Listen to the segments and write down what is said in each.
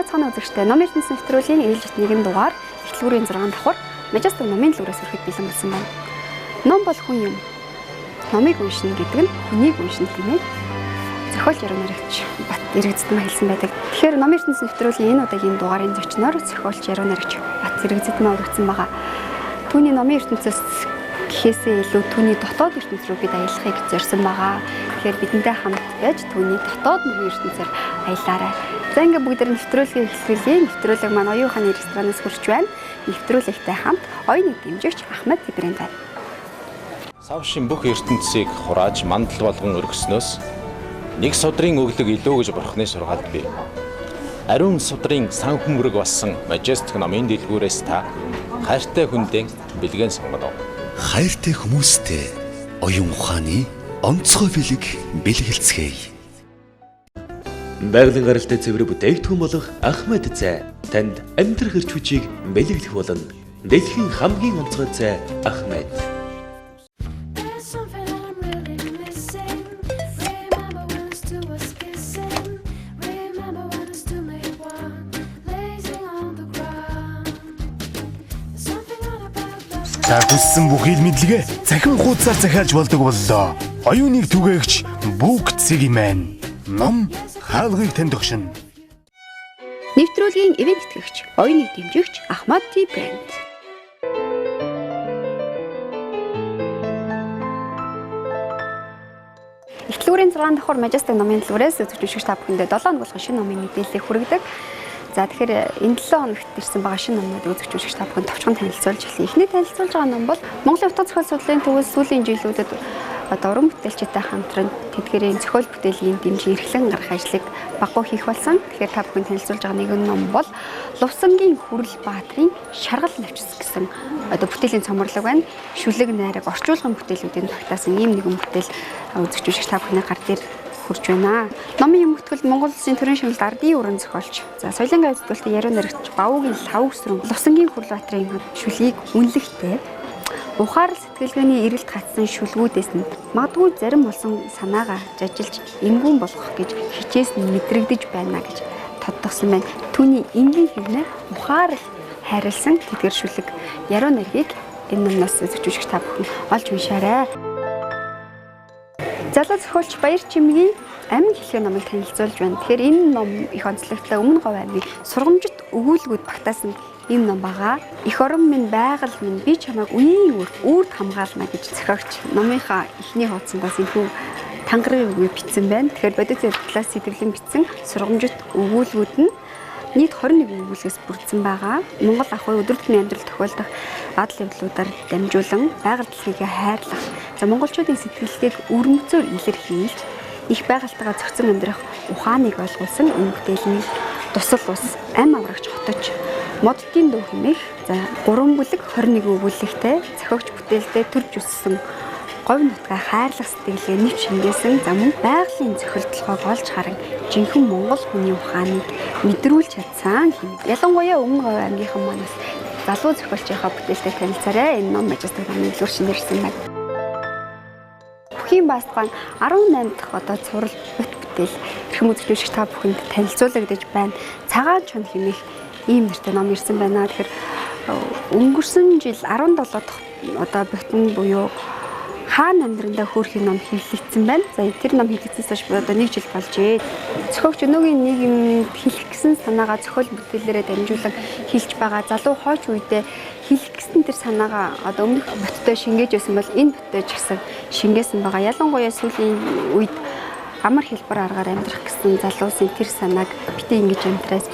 Сайн байцгаана үзэгчдээ. Ном ертөнцийн нэвтрүүлгийн ээлжит нэгэн дугаар эхлүүрийн 6 давхар Majestic номын дэлгүүрээс хүрэхэд бэлэн болсон байна. Ном бол хүн юм. Номыг уншина гэдэг нь хүнийг уншина хэмээн зохиолч Яруу найрагч Бат Иргэзэдмаа хэлсэн байдаг. Тэгэхээр Ном ертөнцийн нэвтрүүлгийн энэ удаагийн дугаарын зочноор зохиолч Яруу найрагч Бат Иргэзэдмаа уригдсан байгаа. Түүний номын ертөнцөөс гэхээсээ илүү түүний дотоод ертөнц рүү бид аялахыг зорьсон байгаа. Тэгэхээр бидэнтэй хамт байж түүний дотоод номын ертөнцөөр аялаарай. За ингээд бүгд нэвтрүүлгийг эхлүүлье. Нэвтрүүлэг маань Оюун ухааны ресторанаас хүрч байна. Нэвтрүүлэгтэй хамт оюуныг дэмжигч Ахмад брэнд байна. Савшин бүх ертөнцийг хурааж мандал болгон өргөснөөс нэг судрын өглөг илүү гэж бурхны сургаалд бий. Ариун судрын сан хүмүүрэг болсон Majestic номын дэлгүүрээс та хайртай хүндээ бэлгэн сонгоно. Хайртай хүмүүстэй оюун ухааны онцгой бэлэг бэлгэлцгээе. Байгалийн гаралтай цэвэр бүтээгдэхүүн болох Ахмад цай танд амьдрах эрч хүчийг бэлэглэх болно. Дэлхийн хамгийн онцгой цай Ахмад. Та хүссэн бүхий л мэдлэгээ цахим хуудасаар захиалж болдог боллоо. Оюуныг түгээгч Book Цэгийн. Ном хаалгыг танд өгшин. Нэвтрүүлгийн ивент итгэгч, оюуныг дэмжигч Ахмад Tea брэнд. Эхлүүрийн 6 давхар Majestic номын дэлгүүрээс үзэгч уншигч та бүхэндээ 7 хоног болгон шинэ номын мэдээллийг хүргэдэг. За тэгэхээр энэ 7 хоногт ирсэн байгаа шинэ номнуудыг үзэгч уншигч та бүхэнд товчхон танилцуулж эхэлье. Эхний танилцуулж байгаа ном бол Монголын утга зохиол судлалын төвөөс сүүлийн жилүүдэд одоо уран бүтээлчтэй хамтран тэдгэрийн зохиол бүтээлийн дэмжин эрхлэн гаргах ажлыг баггүй хийх болсон. Тэгэхээр та бүхэн танилцуулж байгаа нэгэн ном бол Лувсангийн Хүрэл Баатрын Шаргал навчис гэсэн одоо бүтээлийн цоморлог байна. Шүлэг найраг орчуулгын бүтээлүүдийн багтаасан ийм нэгэн бүтээл үзэгч уншигч та бүхний гар дээр хүрч байна. Номын юм хөтгөл Монгол Улсын төрийн шагналд ардын уран зохиолч. За соёлын гай үзүүлэлтийн Яруу найрагч Бавуугийн Лавгсрэн Лувсангийн Хүрэл Баатрын шүлгийг үнэлэхтэй ухаарл сэтгэлгээний эрэлт гацсан шүлгүүдээс нь магадгүй зарим болсон санаагаа жажилж энгүүн болгох гэж хичээсэн мэдрэгдэж байна гэж тодтогсон байна. Түүний энгийн хэвнээр ухаарл хайрлсан тэдгэр шүлэг Яруу найргийг энэ номноос үзэгч уншигч та бүхэн олж уншаарай. Залуу зохиолч Баяр Чимгийн Амин хэлхээ номыг танилцуулж байна. Тэгэхээр энэ ном их онцлогтой өмнө говь аймгийн сургамжит өгүүлбүүд багтаасан ийм ном байгаа. Их орон минь байгаль минь би чамайг үеийн үрд хамгаална гэж зохиогч номынхаа эхний хуудсандаас энэхүү тангараг үгийг бичсэн байна. Тэгэхээр бодит явдлаас сэтгэлэн бичсэн сургамжит өгүүлбүүд нь нийт 21 өгүүлбэрээс бүрдсэн байгаа. Монгол ах буй өдөр тутмын амьдрал тохиолдох адал явдлуудаар дамжуулан байгаль дэлхийг хайрлах, за монголчуудын сэтгэлгээг өрмөцөөр илэрхийлж их байгальтайгаа зохицон амьдрах ухааныг ойлгуулсан энэ бүтээл нь тусал ус, ам аврагч хотож, моддын дуу хэмээх за 3 бүлэг 21 өгүүлэгтэй зохиогч бүтээлдээ төрж өссөн говь нутгаа хайрлах сэтгэлгээ нэвч шингээсэн за мөн байгалийн зохилдлогоог олж харан жинхэнэ монгол хүний ухааныг мэдрүүлж чадсан хэмээн. Ялангуяа өмнө говь аймгийнхан манаас залуу зохиолчийнхаа бүтээлтэй танилцаарай. Энэ ном Majestic номын дэлгүүр шинээр ирсэн байна. Бүхийн баастган 18 дахь одоо цуврал бот бүтээл эрхэм үзэгч уншигч та бүхэнд танилцуулагдаж байна. Цагаан чон хэмээх ийм нэртэй ном ирсэн байна. Тэгэхээр өнгөрсөн жил 17 дахь одоо ботн буюу хаан амьдрандаа хөөрхийн ном хэвлэгдсэн байна. За тэр ном хэвлэгдсэнээс хойш одоо нэг жил болжээ. Зохиогч өнөөгийн нийгэмд хэлэх гэсэн санаагаа зохиол бүтээлээрээ дамжуулан хэлж байгаа. Залуу хойч үедээ хэлэх гэсэн тэр санаагаа одоо өмнөх боттой шингээж байсан бол энэ боттой ч гэсэн шингээсэн байгаа. Ялангуяа сүүлийн үед амар хэлбэр аргаар амьдрах гэсэн залуусын тэр санааг битээ ингэж амьдраач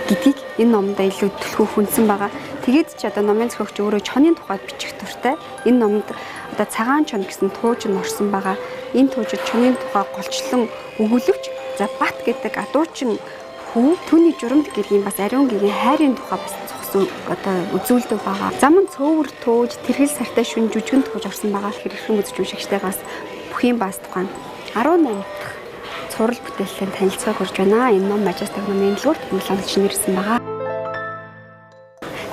гэдгийг энэ номдоо илүү түлхүү хүндсэн байгаа. Тэгээд ч одоо номын зохиогч өөрөө чонын тухайд бичих дуртай. Энэ номд одоо цагаан чон гэсэн тууж нь орсон байгаа. Энэ туужид чонын тухай голчлон өгүүлвч за Бат гэдэг адуучин хүү түүний журамд гэргийн бас ариун гэргийн хайрын тухай бас цогсон одоо үзүүлдэг байгаа. За мөн цөөвөр тууж тэрхэл сартай шүн жүжигэн тууж орсон байгаа. Хэрхэн үзэж уншигчтайгаас бүхийн баас тухайн 18 дахь цуврал бүтээлтэй танилцахыг урьж байна. Энэ ном Majestic номын дэлгүүрт хөндлөн шинээр ирсэн байгаа.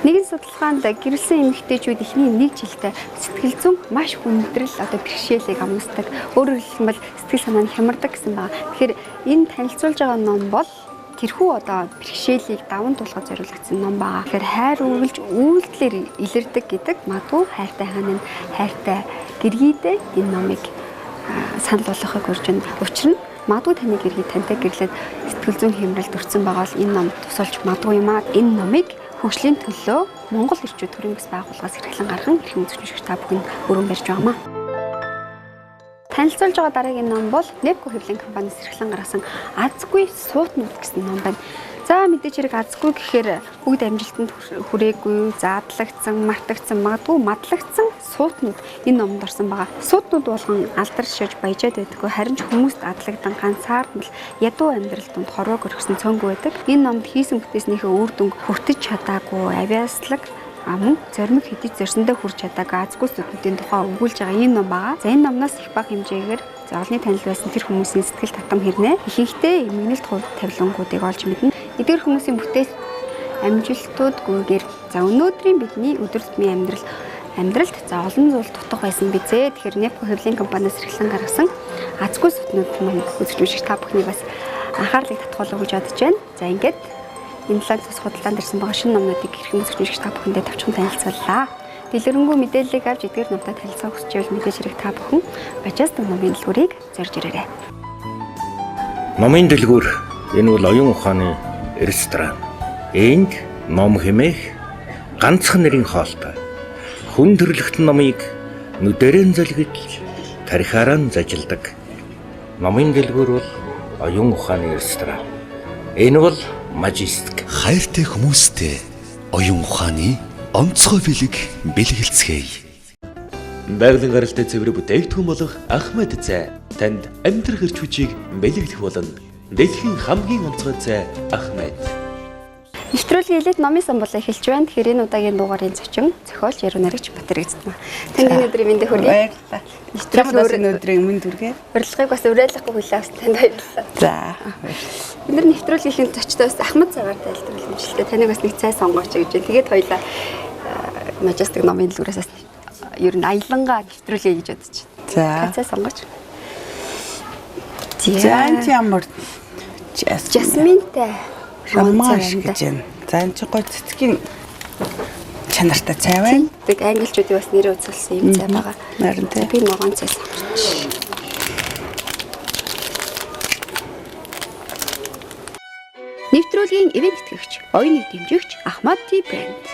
Нэгэн судалгаанд гэрэлсэн эмэгтэйчүүд эхний нэг жилдээ сэтгэл зүйн маш хүндрэл одоо бэрхшээлийг амсдаг. Өөрөөр хэлбэл сэтгэл санаа нь хямардаг гэсэн байгаа. Тэгэхээр энэ танилцуулж байгаа ном бол Тэрхүү одоо бэрхшээлийг даван туулахад зориулагдсан ном байгаа. Тэгэхээр хайр үргэлж үйлдэлээр илэрдэг гэдэг магадгүй хайртай хаан нь хайртай гэргийдээ энэ номыг санал болгохыг урьж байна. Учир нь магадгүй таны гэргий тантай гэрлээд сэтгэл зүйн хямралд өртсөн байгаа бол энэ ном тусалж магадгүй юм аа. Энэ номыг хөгжлийн төлөө Монгол эрчүүд төрийн бас байгууллагаас эрхлэн гарган эрхэм үзэгч уншигч та бүхэнд өргөн барьж байгаамаа. Танилцуулж байгаа дараагийн ном бол Непко хэвлэлийн компаниас эрхлэн гаргасан Азгүй суутнууд гэсэн ном байна. За мэдээч хэрэг азгүй гэхээр бүгд амжилтанд хүрээгүй, заадлагдсан, мартагдсан, магадгүй мадлагдсан суутнууд энэ номонд орсон байгаа. Суутнууд болгон алдаршиж баяжаад байдаггүй, харин ч хүмүүст адлагдан ганцаардмал ядуу амьдрал дунд хорвоог өргөсөн цөөнгүй байдаг. Энэ номд хийсэн бүтээснийхээ үр дүнг хүртэж чадаагүй, авиаслаг мөн зоримог хэдий зорьсондоо хүрч чадаагүй азгүй сүтнүүдийн тухай өгүүлж байгаа ийм ном байгаа. За энэ номноос их бага хэмжээгээр олонний танил байсан тэр хүмүүсийн сэтгэл татам хэрнээ. Ихэнхдээ эмгэнэлт хувь тавилангуудыг олж мэднэ. Эдгээр хүмүүсийн бүтээл амжилтуудгүйгээр за өнөөдрийн бидний өдөр тутмын амьдралд за олон зүйл дутах байсан бизээ. Тэгэхээр Непко хэвлэлийн компаниас эрхлэн гаргасан азгүй сүтнүүд ном үзэгч уншигч та бүхний бас анхаарлыг татах болов уу гэж бодож байна. За ингээд энэ 7 цус худалдаанд ирсэн байгаа шинэ номнуудыг эрхэм үзэгч уншигч та бүхэндээ товчхон танилцууллаа. Дэлгэрэнгүй мэдээллийг авч эдгээр номтой танилцах хүсч байвал мэдээж хэрэг та бүхэн Majestic номын дэлгүүрийг зорж ирээрэй. Номын дэлгүүр энэ бол оюун ухааны ресторан. Энд ном хэмээх ганцхан нэрийн хоолтой. Хүн төрөлхтөн номыг нүдэрэн зөлгөж тархиараа зажилдаг. Номын дэлгүүр бол оюун ухааны ресторан. Энэ бол Majestic. Хайртай хүмүүстэй оюун ухааны онцгой бэлэг бэлгэлцгээе. Байгалийн гаралтай цэвэр бүтээгдэхүүн болох Ахмад цай танд амьдрах эрч хүчийг бэлэглэх болно. Дэлхийн хамгийн онцгой цай Ахмад. Нэвтрүүлгийн элит номын сан болоо эхэлж байна. Тэгэхээр энэ удаагийн дугаарын зочин зохиолч Яруу найрагч Батэрэгцэн. Танд энэ өдрийн мэндийг хүргэе. Баярлалаа. Нэвтрүүлгийн энэ өдрийн мэнд хүргэе. Урилгыг бас уриалгахгүй хүлээн авсан танд баярлалаа. За. Бид нар нэвтрүүлгийн зочтой бас Ахмад цагаар тайлбарлах юм шиг л дээ. Таныг бас нэг цай сонгооч гэж байна. Тэгээд хоёлаа Majestic номын дэлгүүрээс бас ер нь аялангаа нэвтрүүлье гэж бодож байна. За. Цай сонгооч. За энэ ямар жасминтай ромаш гэж байна. За энэ чи гой цэцгийн чанартай цай байна. Тэг англичуудын бас нэрээ үзүүлсэн юм цай байгаа. Харин тий. Би ногоон цай сонгоч. Нэвтрүүлгийн ивент итгэгч, оюуныг дэмжигч Ахмад Tea брэнд.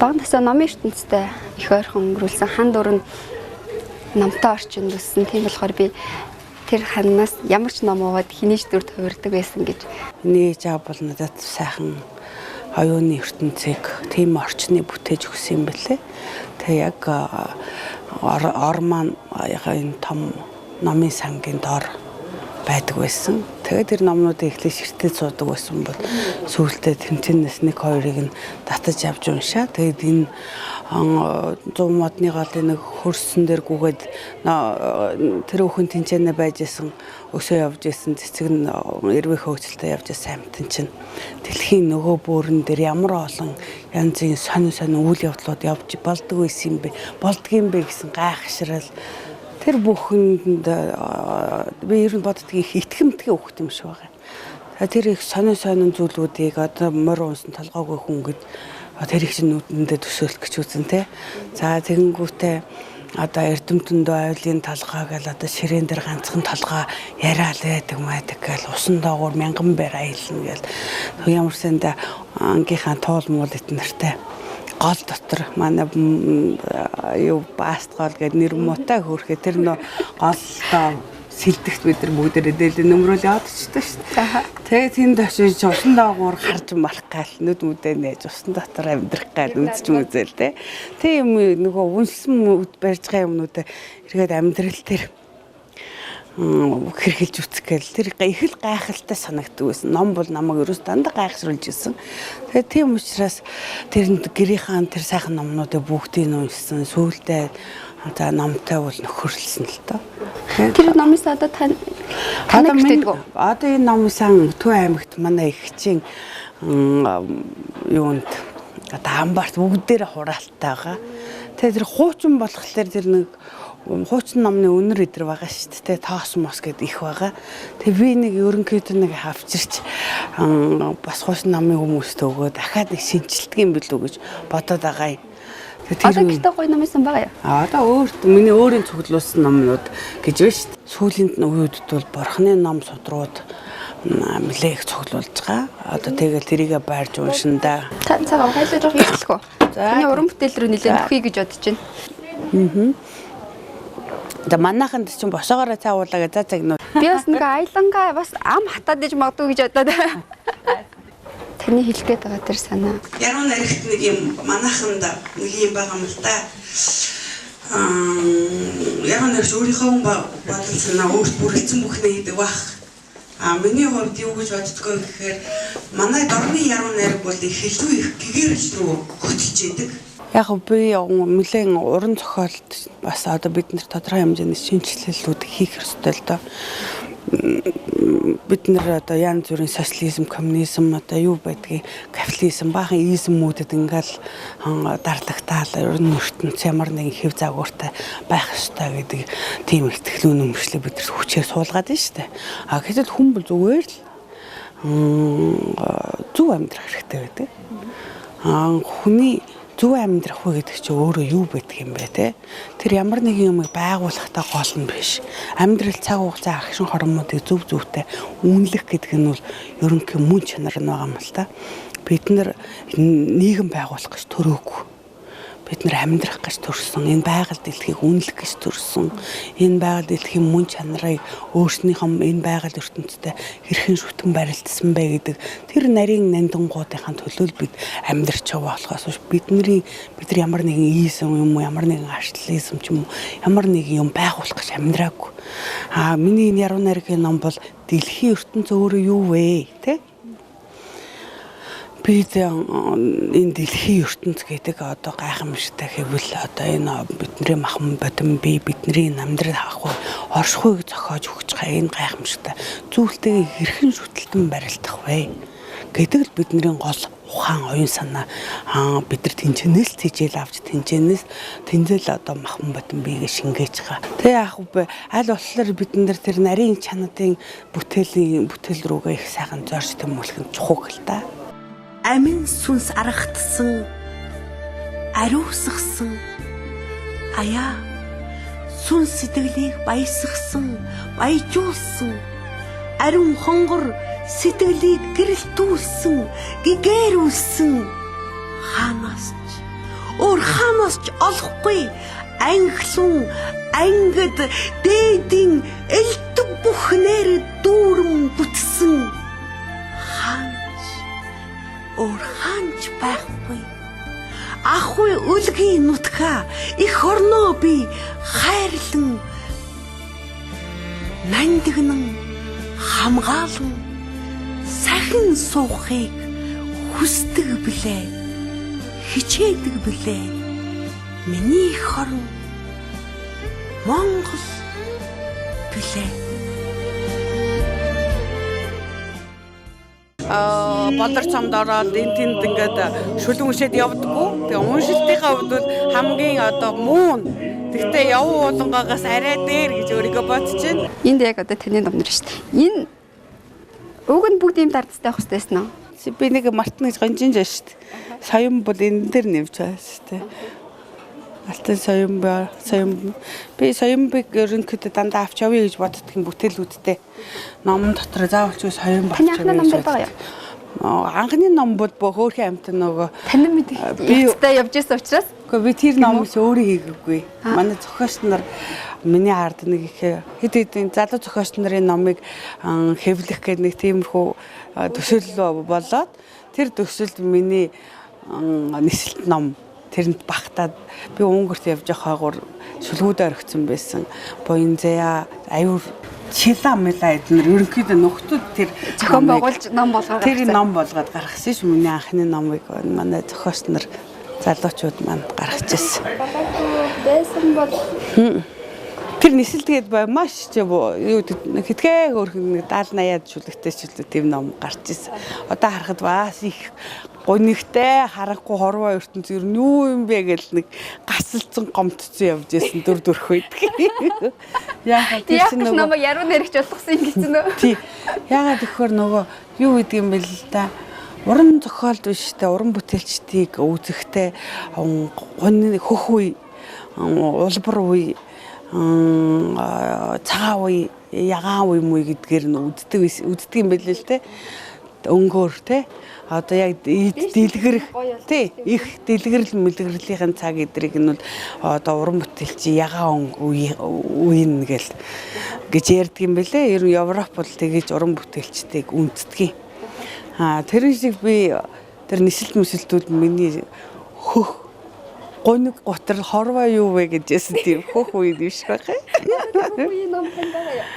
Баг насаа номын ертөнцтэй их ойрхон өнгөрүүлсэн хан дөрөн номтой орчинд өссөн. Тийм болохоор би тэр ханаас ямар ч ном уугаад хинээч дүр хувирдаг байсан гэж. Нээж аав бол надад сайхан оюуны ертөнцийг тийм орчны бүтээж өгсөн юм бэлээ. Тэгээ яг ор маань энэ том номын сангийн дор байдаг байсан. Тэгээд тэр номнуудыг эхлээд ширтээ суудаг байсан бол сүүлдээ тэмцэнээс нэг хоёрыг нь татаж авч уншаа. Тэгээд энэ 100 модны голын нэг хөрсөн дээр гүгээд тэр өхөн тэнцэнэ байж исэн өсөө явж исэн цэцэг нь эрвэх хөөцөлтэй явж исэн амтан чинь дэлхийн нөгөө бөөрн дээр ямар олон янзын сонин сонин үйл явдлууд явж болдог байсан юм бэ? Болдгийм бэ гэсэн гайхшрал тэр бүхэнд би ер нь боддгийг их итгэмтгий өгөх юм шиг байгаа. Тэр их сонин сонин зүйлүүдийг одоо морь унсан толгойгүй хүн гэд тэр их чинь нүдэндээ төсөөлөх гэж үзэн тэ. За тэгэнгүүтээ одоо эрдэмтэндөө айлын толгой гэл одоо ширээн дээр ганцхан толгой яриа л байдаг майдаг гэл усан доогуур мянган бэр аялна гэл ямар санда ангийнхаа туул муул эт нартай гол дотор манай юу бааст гол гэдэг нэр муутай хөөрхөө тэр нөө голдоо сэлдэгт бид нар бүгдээрээ дээлээ нөмрөөл яваад очтой шүү дээ. Тэгээд тэнд очиж усан доогуур харж малах гал нүд мүдээ нээж усан дотор амьдрах гал үзэж мүзээл тэ. Тийм нөгөө үнсэн барьж байгаа юмнуудаа эргээд амьдрал дээр хэрхэлж үцэх гээл тэр их л гайхалтай санагддаг байсан. Ном бол намайг ерөөс дандаа гайхшруулж ирсэн. Тэгээд тийм учраас тэр гэрийнхаа тэр сайхан номнуудыг бүгдийг нь уншсан. Сүүлдээ за номтой бол нөхөрлсөн л доо. Тэр номын сан одоо тань гэдэг үү? Одоо энэ номын сан Төв аймагт манай эгчийн юунд одоо амбарт бүгдээрээ хураалттай байгаа. Тэгээд тэр хуучин болохоор тэр нэг Хуучин номны үнэр эдэр байгаа шүү дээ. Тоос мос гэд их байгаа. Тэг би нэг ерөнхийдөө нэг авчирч бас хуучин номын хүмүүст өгөө дахиад нэг шинжилдэг юм билүү гэж бодоод байгаа юм. Тэр одоо гэртээ гоё ном исэн байгаа юу? А одоо өөрт миний өөрийн цуглуулсан номнууд гэж байна шүү дээ. Сүүлийн үеүүдэд бол бурхны ном судрууд нэлээ их цуглуулж байгаа. Одоо тэгэл тэрийгэ байрж уншин да. Та цаг авахлаа жоох ихлэх үү? Таны уран бүтээл рүү нэлээд нөхөе гэж бодож байна. За манайханд чинь босоогоороо цай уулаа гэж за загнуу. Би бас нэг аялангаа бас ам хатаад иж магадгүй гэж бодоод. Таны хэлэх гээд байгаа тэр санаа. Яруу найрагт нэг юм манайханд нэг юм байгаа юм л да. Яруу найрагч өөрийнхөө бодол санаа өөрт бүрэлдсэн бүхнээ хийдэг бах. А миний хувьд юу гэж боддгоо гэхээр манай дорны яруу найраг бол их илүү их гэгэрэл рүү хөтөлж идэг. Яг би нэлээд уран зохиолд бас одоо бид нэр тодорхой хэмжээний шинэчлэлүүд хийх ёстой л доо. Бид нэр одоо янз бүрийн социализм, коммунизм одоо юу байдгийг капитализм, баахан измүүдэд ингээл дарлагтаал ер нь ертөнц ямар нэгэн хэв загвартай байх ёстой гэдэг тийм ихтгэл үнэмшлийг бид нар хүчээр суулгаад байна шүү дээ. А гэтэл хүн бол зүгээр л зөв амьдрах хэрэгтэй байдаг. А хүний зөв амьдрах вэ гэдэг чинь өөрөө юу байдаг юм бэ те? Тэр ямар нэгэн юмыг байгуулахтаа гол нь биш. Амьдрал цаг хугацаа агшин хоромуудыг зөв зөвтэй үнэлэх гэдэг нь бол ерөнхий мөн чанар нь байгаа юм л та. Бид нар нийгэм байгуулах гэж төрөөгүй. Бид нар амьдрах гэж төрсөн. Энэ байгаль дэлхийг үнэлэх гэж төрсөн. Энэ байгаль дэлхийн мөн чанарыг өөрснийхөө энэ байгаль ертөнцтэй хэрхэн шүтэн барилдсан бэ гэдэг тэр нарийн нандингуудынхаа төлөө бид амьдрч байгаа болохоос биш бид нар ямар нэгэн ийзм юм уу, ямар нэгэн арчлизм ч юм уу, ямар нэгэн юм байгуулах гэж амьдраагүй. Аа миний энэ яруу найргийн ном бол дэлхийн ертөнц өөрөө юу вэ тэ? Бид энэ дэлхийн ертөнц гэдэг одоо гайхамшигтай хэвэл одоо энэ бидний махан бодон бие бидний амьдрал авахгүй оршихуйг зохиож өгч байгаа энэ гайхамшигтай зүйлтэйгээ хэрхэн шүтэлтэн барилдах вэ гэдэг л бидний гол ухаан оюун санаа бид нар тэнцэнээс тэжээл авч тэнцэнээс тэнцэл одоо махан бодон биегээ шингээж байгаа. Тэгээ яг аль болохоор бид нар тэр нарийн чанарын бүтээлийн бүтээл рүүгээ их сайхан зорж тэмүүлэх нь чухал л та. Амин сүнс аргатсан, ариусгасан, аяа сүнс сэтгэлийг баясгасан, баяжуулсан, ариун хонгор сэтгэлийг гэрэлтүүлсэн, гэгэрүүлсэн. Хаанаас ч өөр хаанаас ч олохгүй анхлан ангид дээдийн элдв бүхнээр дүүрэн бүтсэн. Өөр хаанч байхгүй. Ахуй үлгийн нутгаа их орноо би хайрлан нандинан хамгаалан сахин суухыг хүсдэг билээ, хичээдэг билээ. Миний их орн Монгол билээ. Болор цомд ороод энэ тэнд ингээд шүлэн уншаад явдаггүй. Тэгээ уншилтынхаа хувьд бол хамгийн одоо муу. Тэгтээ явуу уулангаагаас арай дээр гэж өөрийгөө бодож байна. Энд яг одоо таны ном нэр шүү дээ. Энэ уг нь бүгд ийм дардтай байх хэрэгтэй байсан уу? Би нэг мартна гэж гонжинж байна шүү дээ. Соён бол энэ дээр нэмж байгаа шүү дээ. Алтан соён би соёнбыг ерөнхийдөө дандаа авч явъя гэж боддог юм бүтээлүүдтэй. Номон дотор заавал ч соён болчих. Таны анхны ном байгаа юу? Анхны ном бол хөөрхөн амтан нөгөө танин мэдэх би явж исэн учраас үгүй би тэр номыг өөрөө хийгээгүй. Манай зохиолч нар миний ард нэг их хэд хэдэн залуу зохиолч нарын номыг хэвлэх гэдэг нэг тиймэрхүү төсөөлөл болоод тэр төсөлд миний нисэлт ном тэрэнд багтаад би Унгарт явж байхаагаар шүлгүүдээ орхисон байсан. Буян заяа аюур чила мила эднэр ерөнхийдөө нөхдүүд тэр зохион байгуулж ном болгоод тэр ном болгоод гаргасан ш. Миний анхны номыг манай зохиолч нар залуучууд маань гаргаж ирсэн. Байсан бол тэр нисэлтгээд бай маш ч юу хэдгээ хөөрхөн нэг 70 80-аад шүлэгтэй ч үлээ тийм ном гарч ирсэн. Одоо харахад бас их Гунигтай харанхуй хорвоо ертөнц ер нь юу юм бэ гэл нэг гасалцсан гомдсон явж исэн дүр төрх байдаг. Яагаад тэр чинь нөгөө намайг яруу найрагч болгосон юм гэсэн үү? Тий. Яагаад тэгэхээр нөгөө юу гэдэг юм бэ л да. Уран зохиолд биш тэ уран бүтээлчдийг үзэхдээ гуны хөх үе, улбар үе, цагаан үе, ягаан үе мүй гэдгээр нь үздэг юм байл л тэ. Өнгөөр тэ. Одоо яг дэлгэрэх тий их дэлгэрэл мэлгэрлийн цаг эдрийг нь бол одоо уран бүтээлч ягаан өнгө үе гэл гэж ярьдаг юм бэлээ. Ер нь Европ бол тэгэж уран бүтээлчдийг үндэтгэв. Аа тэр шиг би тэр нисэлт мүсэлтүүд миний хөх гуниг гутар хорвоо юу вэ гэж яасан тийм хөх үе биш байх. Үе ном танд байгаа юу?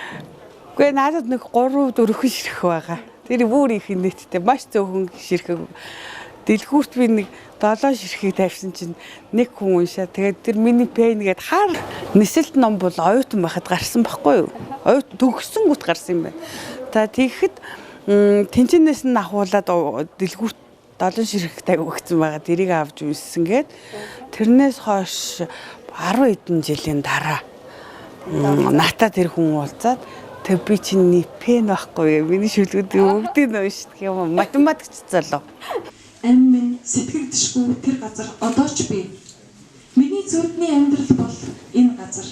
Үгүй надад нэг 3 4 ширхэг байгаа. Тэр бүр их нийттэй маш зөөхөн ширхэг. Дэлгүүрт би нэг 7 ширхгийг тавьсан чинь нэг хүн уншаа. Тэгээд тэр миний пен гээд хар нисэлт ном бол оюутан байхад гарсан байхгүй юу? Оюут төгссөн гут гарсан юм байна. За тэгэхэд тэнцэнээс нь ахуулаад дэлгүүрт 7 ширхэг тавигдсан байгаа. Тэрийг авч уншсан гээд тэрнээс хойш 10 хэдэн жилийн дараа натаа тэр хүн уулзаад тэг би чиний пен байхгүй миний шүлгүүд бүгдийг нь уншдаг юм. Математикч залуу. Ам минь сэтгэгдэшгүй тэр газар одоо ч би. Миний зүудний амьдрал бол энэ газар.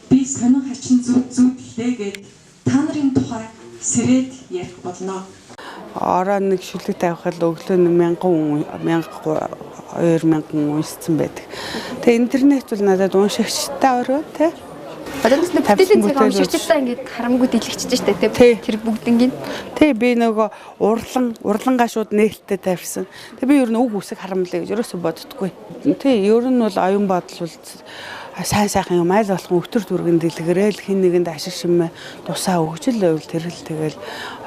Би сонин хачин зүуд зүудлээ гэд та нарын тухай сэрээд ярих болно. Ороо нэг шүлэг тавихад өглөө нь 1000 2000 уншсан байдаг. Тэгээ интернет бол надад уншигчтай орой тий. Одоо нэг бүтээлийн цаг уншигчдаа ингээд харамгүй дэлгэгчж штэ тий. Тэр бүгднгийн. Тий би нөгөө урлангаа шууд нээлттэй тавьсан. Тэг би ер нь үг үсэг харамлаа гэж ерөөсөө боддоггүй. Тий ер нь бол оюун бодол бол сайн сайхан юм айл болгон өтөр дүргэн дэлгэрэл хин нэгэнд ашиг шимээ тусаа өгч л байвал тэр л тэгэл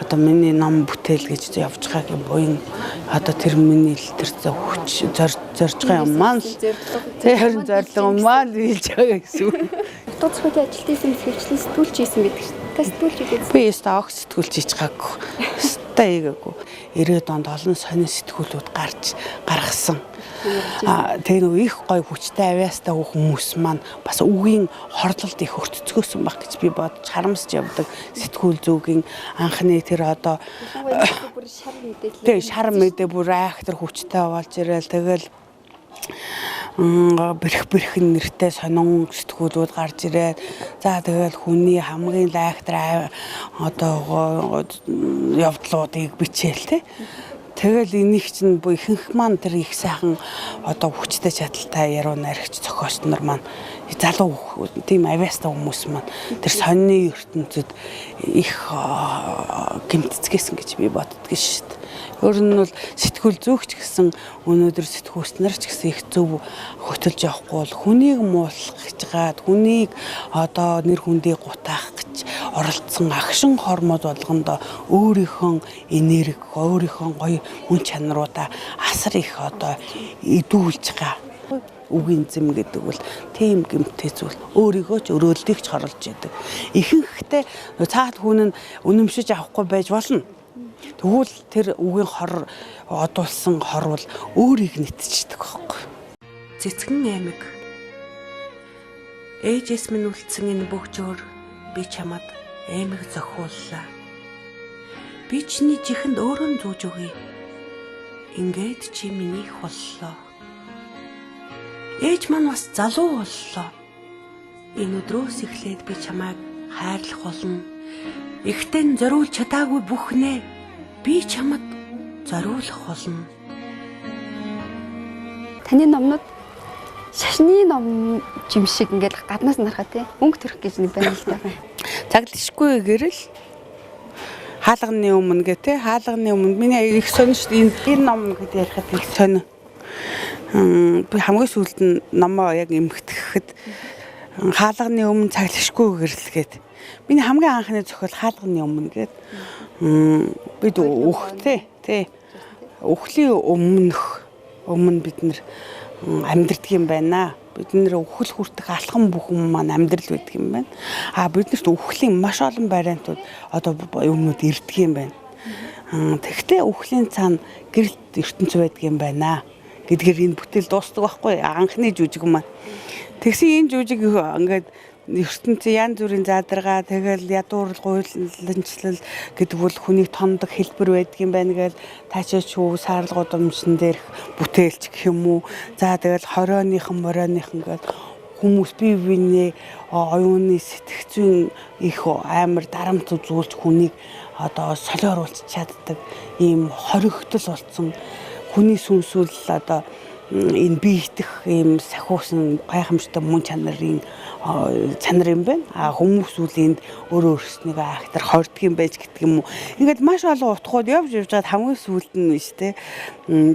одоо миний ном бүтээл гэж явж байгааг юм буян одоо тэр миний л тэр хүч зорж байгаа юм маань л тий харин зорилго юм маань хэлж байгаа гэсэн үг. Утга зохиолын ажилт хийсэн хөвчлэн сэтгүүлч хийсэн гэдэг чинь. Та сэтгүүлч хийсэн. Би өстө огт сэтгүүлч хийж байгаагүй. Өстө хийгээгүй. 90-ад онд олон сонин сэтгүүлүүд гаргасан. Тэгээ нөгөө их гой хүчтэй авьяастай хүмүүс маань бас үгийн хорлолд их өртцгөөсөн баг гэж би бодож харамсч явдаг. Сэтгүүл зүүгийн анхны тэр одоо бүр шар мэдээ. Тий шар мэдээ бүр айхтар хүчтэй болж ирээл тэгэл бэрх бэрхэн нэртэй сонин сэтгүүлүүд гарч ирээд за тэгэл хүний хамгийн лайхтар одоо явдлуудыг бичээл тэ. Тэгэл энийг чинь ихэнх маань тэр их сайхан одоо хүчтэй чадaltaй яруу найрагч зохиолч нар маань залуу тийм авьяастай хүмүүс маань тэр сонины ертөнцид их гэмтцгээсэн гэж би боддөг шүү дээ. Өөр нь бол сэтгүүл зүүгч гэсэн өнөөдөр сэтгүүлч нар ч гэсэн их зөв хөтөлж явахгүй бол хүнийг муулах гэж гад хүнийг одоо нэр хүндийг гутаах гэж оролцсон агшин хормод болгондоо өөрийнхөө энерги, өөрийнхөө гоё мөн чанаруудаа асар их одоо идүүлж байгаа. Үгийн зэм гэдэг бол тийм гэмтэй зүйл. Өөрийгөө ч өрөөлдийг ч хорлож идэг. Ихэнхдээ цаад хүн нь үнэмшиж авахгүй байж болно. Тэгвэл тэр үгийн хор одуулсан хор бол өөрийг нэтчихдэг байхгүй. Цэцгэн аймаг. Ээжээс минь үлдсэн энэ бөгжөөр би чамд аймаг зохиуллаа. Би чиний жихэнд өөрөө зүүж өгье. Ингээд чи минийх боллоо. Ээж маань бас залуу боллоо. Энэ өдрөөс эхлээд би чамайг хайрлах болно. Ихтэн зориулж чадаагүй бүхнээ би чамд зориулах болно. Таны номнууд шашны ном юм шиг ингээд гаднаас нь харахад тий өнгө төрөх гэж нэг байна л да. Цаглшгүй гэрэл хаалганы өмнө гэ тий хаалганы өмнө миний их сонь шүү дээ. Энэ ном гэдээ ярихад их сонь. Би хамгийн сүүлд нь номоо яг эмхтгэхэд хаалганы өмнө цаглшгүй гэрэл гээд миний хамгийн анхны зохиол хаалганы өмнө гээд бид өөх тий өхлийн өмнө бид нэр амьдрдаг юм байна. Бид нэр өхөл хүртэх алхам бүхэн маань амьдрал байдаг юм байна. А биднэрт өхлийн маш олон вариантууд одоо юмнууд ирдэг юм байна. Тэгтээ үхлийн цаана гэрэлт ертөнц байдаг юм байна гэдгээр энэ бүтээл дуустдаг байхгүй, анхны жүжиг маань. Тэгсэн энэ жүжиг ингээд ертөнцийн янз бүрийн задаргаа, тэгэл ядуурл, гуйланчлал гэдэг бол хүнийг томдог хэлбэр байдаг юм байна гээл таачаач үү саарл гудамжин дээрх бүтээлч гэх юм уу. За тэгэл хорионыхан морионыхан гээл хүмүүс бие биенээ оюуны сэтгх зүйн их амар дарамт үзүүлж хүнийг одоо солиоруулж чаддаг ийм хоригдол болсон хүний сүнсүүл одоо энэ биетэх ийм сахиусан гайхамшигтай мөн чанарын чанар юм байна. А хүмүүс үл энд өөрөө өөрснийгөө ахтар хордог юм байж гэдэг юм уу. Ингээд маш олон утгууд явж явж байгаад хамгийн сүүлд нь шүү дээ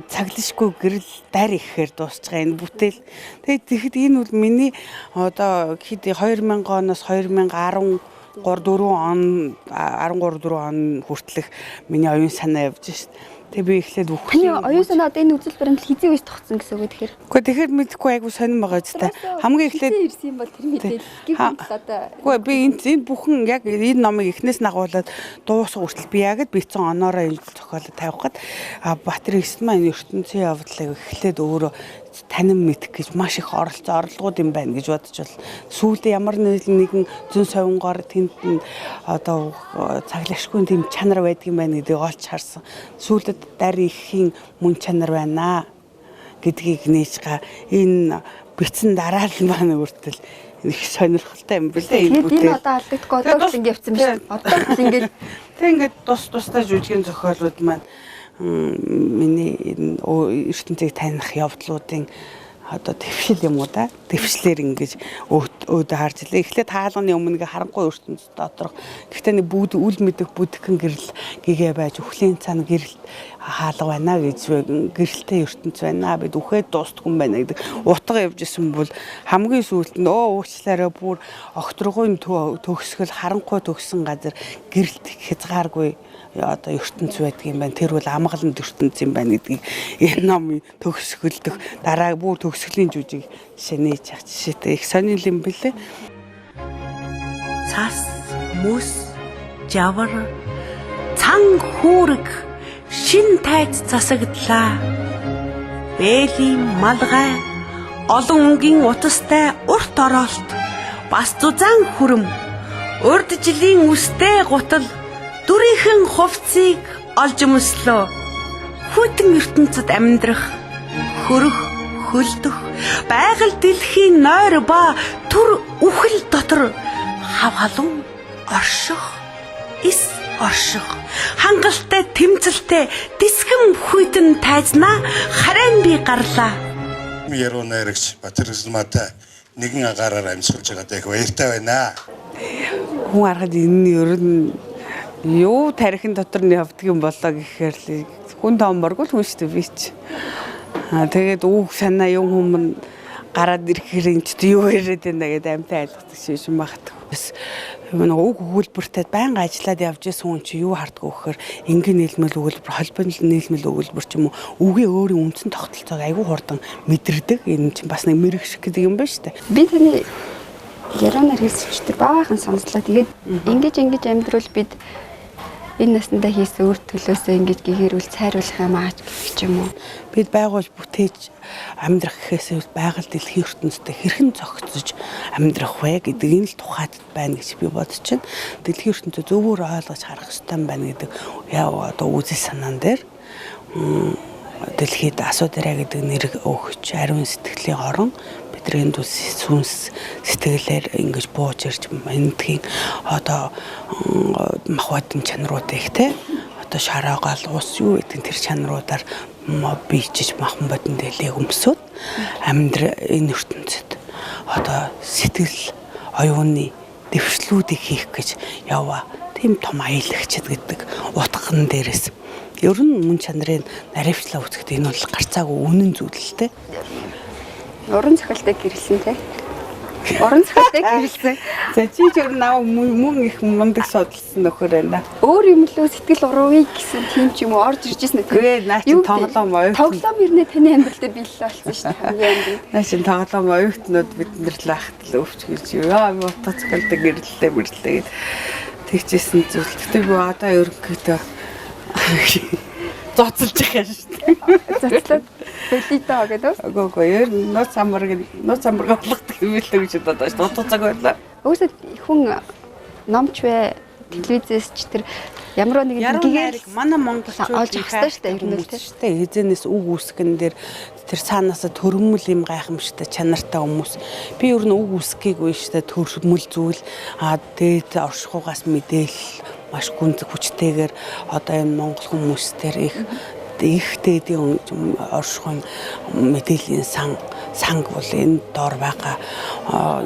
цаглашгүй гэрэл дар ихээр дуусч байгаа энэ бүтээл. Тэгээд тэгэхэд энэ бол миний одоо хэд 2000 оноос 2013 4 он 13 4 он хүртэлх миний оюун санаа явж шít. Тэгээ би эхлээд үхлийн оюун санаа одоо энэ үзэл баримтлал хэзээ үеэс тогтсон гэсэн үг вэ тэгэхээр? Үгүй тэгэхээр мэдэхгүй айгу сонирн байгаа ч та. Хамгийн эхлээд ирсэн юм бол тэр мэдээлэл гэх одоо. Үгүй би энэ бүхэн яг энэ номыг эхнээс нь агуулад дуусах хүртэл би яг л бичсэн оноороо энэ зохиолоо тавих гээд Батэр ихсэн маань ертөнцийн явдлыг эхлээд өөрөө танин мэдэх гэж маш их оролцоо орлогууд юм байна гэж бодож бол сүүлдээ ямар нэгэн зүүн совингоор тэнд нь одоо цаглагшгүй тийм чанар байдаг юм байна гэдгийг олж харсан. Сүүлд дар ихийн мөн чанар байна гэдгийг нээж га энэ бичсэн дараа л маань хүртэл их сонирхолтой юм билээ энэ бүтээл. Энэ одоо алдагдахгүй одоо л ингэ явцсан биш. Одоо л ингэ тэг ингээд тус тустай жүжигийн зохиолууд маань миний энэ ертөнцийг таних явдлуудын одоо твшил юм уу да. Твшлэр ингэж өөдөө харж илээ. Эхлээд хаалганы өмнө ингээ харанхуй ертөнц доторх. Гэхдээ нэг бүгд үл мэдэх бүдгэн гэрэл гэгээ байж үхлийн цаана гэрэл хаалга байна гэж гэрэлтэй ертөнц байна. Бид үхээд дуустгүй юм байна гэдэг утга явж исэн бол хамгийн сүүлд нь уучлаарай бүр огторгойн төгсгөл харанхуй төгссөн газар гэрэлт хязгааргүй одоо ертөнц байдаг юм байна. Тэр бол амгалан ертөнц юм байна гэдгийг энэ ном төгсгөлдөх дараа бүр төгсгөлийн жүжиг жишээ нээж явах жишээтэй их сонин юм билээ. Цас, мөс, жавар, цан хүүрэг шин тайз засагдлаа. Бэлийн малгай, олон өнгийн утастай урт ороолт, бас зузаан хүрм, урд жилийн үстэй гутал дүрийнхэн хувцсыг олж өмслөө. Хүйтэн ертөнцид амьдрах, хөрөх, хөлдөх, байгаль дэлхийн нойр ба түр үхэл дотор хав халуун орших, эс орших, хангалттай тэмцэлтэй дисгэм хүйтэн тайзнаа харин би гарлаа. Яруу найрагч Батэргэлмаатай нэгэн агаараар амьсгалж байгаадаа их баяртай байна. Хүн харахад энэ нь ер нь юу тархин дотор нь явдаг юм болоо гэхээр л хүн тооморгүй л хүн шүү дээ би чи. Тэгээд үг санаа юм хүмүүс гараад ирэхээр энэ ч юу яриад байна гэдээ амтай айлгадаг шиг юм багт. Бас нэг үг өгүүлбэртэй байнга ажиллаад явж исэн хүн чи юу хардггүй гэхээр энгийн нийлмэл өгүүлбэр, холбооны нийлмэл өгүүлбэр ч юм уу үгийн өөрийн үндсэн тогтолцоог айгүй хурдан мэдэрдэг. Энэ чинь бас нэг мэрэгших гэдэг юм байна шүү дээ. Би таны ярианаар хэлсэж тэр баахан сонслоо. Тэгээд ингэж амьдрал бид энэ насндаа хийсэн үр төлөөсөө ингэж гэгэрүүл цайруулах юм аач гэх ч юм уу. Бид байгуул бүтээж амьдрах гэхээсээ байгаль дэлхийн ертөнцтэй хэрхэн зохицож амьдрах вэ гэдэг энэ л тухайд байна гэж би бодож байна. Дэлхийн ертөнцөө зөвөр ойлгож харах ёстой юм байна гэдэг яа одоо үзэл санаан дээр дэлхийд асуудараа гэдэг нэр өгч ариун сэтгэлийн орон бидний энд сүнс сэтгэлээр ингэж бууж ирж эндхийн одоо махбодын чанаруудыг те одоо шараагаал ус юу гэдэг тэр чанаруудаар биечиж махан бодон дэлийг өмсөд амьдр энэ ертөнцид одоо сэтгэл оюуны дэвшлүүдийг хийх гэж яваа тийм том аялагчд гэдэг утган дээрээс ер нь мөн чанарын наривчлаа үзэхэд энэ бол гарцаагүй үнэн зүйл л те. Уран зохиолтой гэрэлсэн те. Уран зохиолтой гэрэлсэн. За чи ч ер нь намайг мөн их мундаг судалсан нөхөр байна. Өөр юм лөө сэтгэл урууя гэсэн тийм ч юм уу орж ирж ирсэн үү? Гээ наа чи тоглоом оюут. Тоглоом ирнэ таны амьдрал дээр биелэл болсон шүү дээ. Хамгийн амьдрал. Наа чи тоглоом оюутнууд бид нар л ахт л өвчгөлж яа утга зохиолтой гэрлэлээ мэрлээ гэд тэгжсэн зүйл. Гэтэ би одоо ерөнхийдөө Зоцолж байгаа шүү дээ. Зоцлоод бэлитоо гэдэг үү? Үгүй үгүй ер нь нууц самарг олгодог юм билээ гэж бодож байна. Утга цаг байлаа. Угсаа хүн номч вэ? Телевизээс ч тэр ямар нэгэн гэгэрэл манай монголчууд олж авах хэрэгтэй шүү дээ ер нь л тийм шүү дээ. Хизэнээс үг үүсгэн дээр тэр цаанаасаа төрмөл юм гайхамшигтай чанартай хүмүүс. Би ер нь үг үүсгэхийг үе шүү дээ төрмөл зүйл аа дээд оршихугаас мэдээлэл маш гүнзэг хүчтэйгээр одоо энэ монгол хүмүүс дээр их их дээдийн оршихуйн мэдээллийн санг бол энэ доор байгаа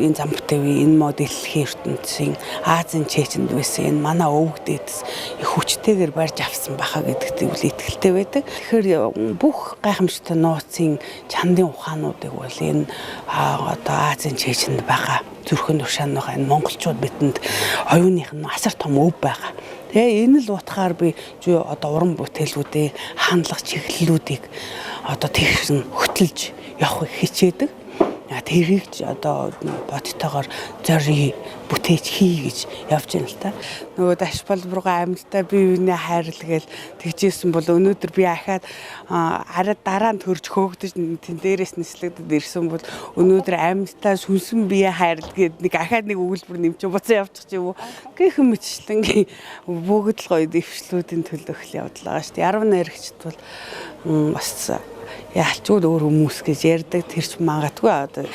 энэ Замбтавын энэ мод дэлхийн ертөнцийн Азийн чээчэнд байсан энэ манай өвөг дээдэс их хүчтэйгээр барьж авсан байхаа гэдэгт үл итгэлтэй байдаг. Тэгэхээр бүх гайхамшигтай нууцын чандын ухаануудыг бол энэ одоо Азийн чээчэнд байгаа зүрхэн тушаан байгаа энэ монголчууд бидэнд оюуных нь асар том өв байгаа. Тэгээ энэ л утгаар би одоо уран бүтээлүүдийн хандлага чиглэлүүдийг одоо тэгшин хөтөлж явахыг хичээдэг. Тэрийг ч одоо бодтойгоор зориг бүтээж хий гэж явж байна л та. Нөгөө даш болборгоо амьдтай бие биенээ хайрлал гээл тэгжсэн бол өнөөдөр би ахаад арай дараа нь төрж хөөгдөж тэн дээрээс нислэгдэд ирсэн бол өнөөдөр амьдтай сүнсэн бие хайрлал гээд нэг ахаад нэг өгүүлбэр нэмчих буцаа явчих юм уу гэх мэтчлэн бүгд л гоё дэвшлүүдийн төлөөх явдал байгаа шүү дээ. Яруу найрагчд бол бас яалчгүй өөр хүмүүс гэж ярьдаг тэр ч магадгүй одоо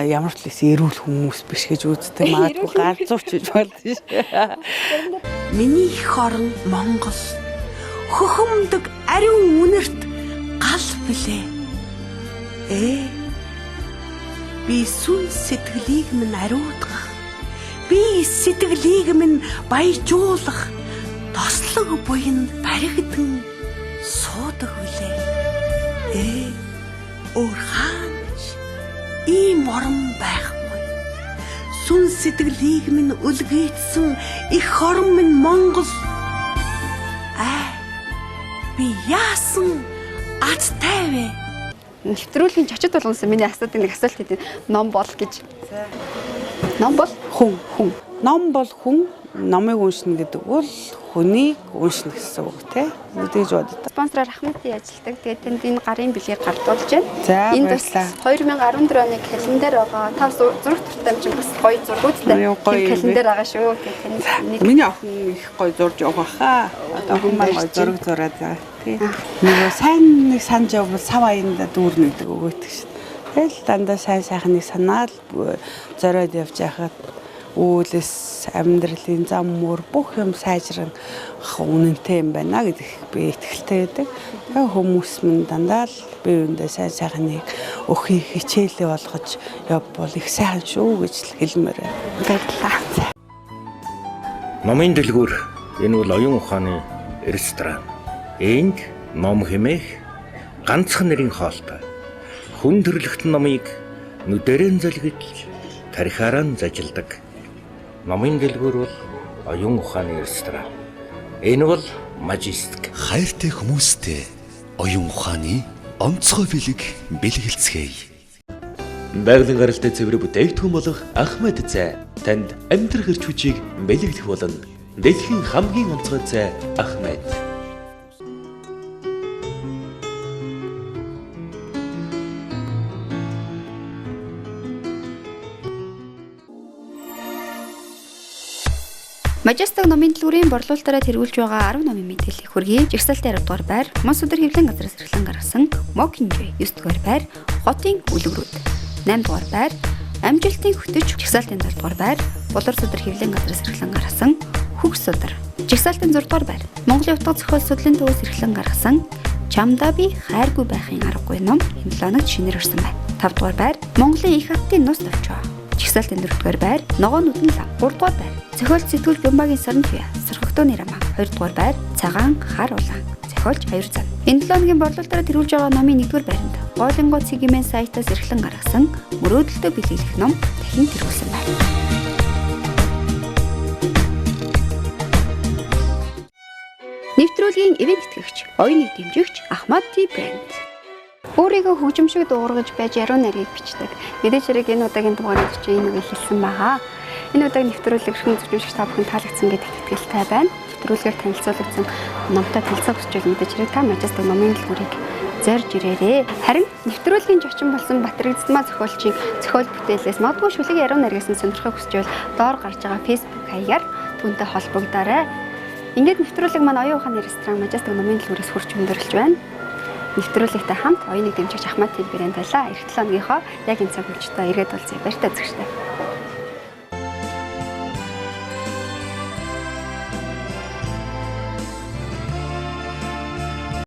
ямар ч л эрүүл хүмүүс биш гэж үздэг магадгүй галзууч гэж болно ш. Миний их орон Монгол хөхөмдөг ариун үнэрт гал билээ. Би сүн сэтгэлийг минь ариутгах, би сэтгэлийг минь баяжуулах тослог буянд баригдан суудаг билээ. Өөр хаанч ийм орон байхгүй. Сүн сэтгэлийг минь үлгээдсэн их орон минь Монгол. Би яасан азтай вэ? Нэвтрүүлгийн чочод болгосон миний асуудаг нэг асуулт хэдий. Ном бол гэж. Ном бол хүн. Хүн. Ном бол хүн. Номыг уншина гэдэг бол хүнийг уншина гэсэн үг тий. Тэгж боддог. Спонсороор Ахмадын ажилладаг. Тэгээд тэнд энэ гарын бэлгийг гардуулж байна. За энэ бас 2014 оны календар байгаа. Та зураг дуртай юм чинь бас гоё зургуудтай. Календар байгаа шүү. Тэгээд танд нэг миний охин их гоё зурж явах хаа. Одоо охин маань гоё зураг зураад байгаа тий. Нөгөө сайн нэг санаж явбал сав аянда дүүрнэ гэдэг өгөөдөг шүү. Тэгэл дандаа сайн сайхныг санаал зориод явж байхад үүлэс амьдралын зам мөр бүх юм сайжран үнэнтэй юм байна гэдэг би итгэлтэй байдаг. Тэгээ хүмүүс минь дандаа л бие биендээ сайн сайхныг өхийг хичээлээ болгож явбал их сайхан шүү гэж хэлмээр байна. Баярлалаа. Номын дэлгүүр энэ бол оюун ухааны ресторан. Энд ном хэмээх ганцхан нэрийн хоолтой. Хүн төрөлхтөн номыг нүдэрэн зөлгөж тархиараа зажилдаг. Номын дэлгүүр бол оюун ухааны ресторан. Энэ бол Majestic. Хайртай хүмүүстэй оюун ухааны онцгой бэлэг бэлгэлцгээе. Байгалийн гаралтай цэвэр бүтээгдэхүүн болох Ахмад цай танд амьдрах эрч хүчийг бэлэглэх болно. Дэлхийн хамгийн онцгой цай Ахмад. Majestic номын дэлгүүрийн борлуулалтаараа тэргүүлж байгаа 10 номын мэдээллийг хүргэе. Жагсаалтын 10 дугаар байр, Мон сүдэр хэвлэн газраас эрхлэн гаргасан Mockingjay 9 дугаар байр, Хотын үлгэрүүд 8 дугаар байр, Амжилтын хөтөч жагсаалтын 7 дугаар байр, Булар сүдэр хэвлэн газраас эрхлэн гаргасан Хөх судар жагсаалтын 6 дугаар байр, Монголын утга зохиол судлалын төвөөс эрхлэн гаргасан Чамдаа би хайргүй байхын аргагүй ном энэ 7 хоногт шинээр орсон байна. 5 дугаар байр, Монголын их хаттын нус товчоо жагсаалтын 4 дугаар байр, Ногоон нүдэн лам 3 дугаар байр, Зохиолч сэтгүүл Бямбагийн сарн туяа, Сархагтууны роман 2 дугаар байр, Цагаан хар улаан зохиолч Аюур зан. Энэ 7 хоногийн борлуулалтаараа тэргүүлж байгаа номын 1-р байранд Гоолингоо цэгийн сайтаас эрхлэн гаргасан мөрөөдөлтөө бэлэглэх ном дахин тэргүүлсэн байна. Нэвтрүүлгийн ивент итгэгч, оюуныг дэмжигч Ахмад Tea брэнд. Өөрийгөө хөгжим шиг дуугаргаж байж яруу найргийг бичдэг. Мэдээж хэрэг энэ удаагийн дугаарыг чи энэ үгийг хэлсэн байгаа. Энэ удаагийн нэвтрүүлэг эрхэм үзэгч та бүхэн таалагдсан гэдэгт итгэлтэй байна. Нэвтрүүлгээр танилцуулагдсан номтой танилцах хүсч байвал мэдээж хэрэг та Majestic номын дэлгүүрийг зорж ирээрээ. Харин нэвтрүүлгийн зочин болсон Батэрэгзадмаа зохиолчийн зохиол бүтээлээс магадгүй шүлэг яруу найргаас нь сонирхохыг хүсч байвал доор гарч байгаа Facebook хаягаар түүнтэй холбогдоорой. Ингээд нэвтрүүлэг маань оюун ухааны ресторан Majestic номын дэлгүүрээс хүрч өндөрлөж байна. Нэвтрүүлэгтэй хамт оюуныг дэмжигч Ахмад ТV брэнд байлаа. Ирэх 7 хоногийнхоо яг энэ цаг мөчтөө эргээд уулзъя. Баяртай үзэгчдээ.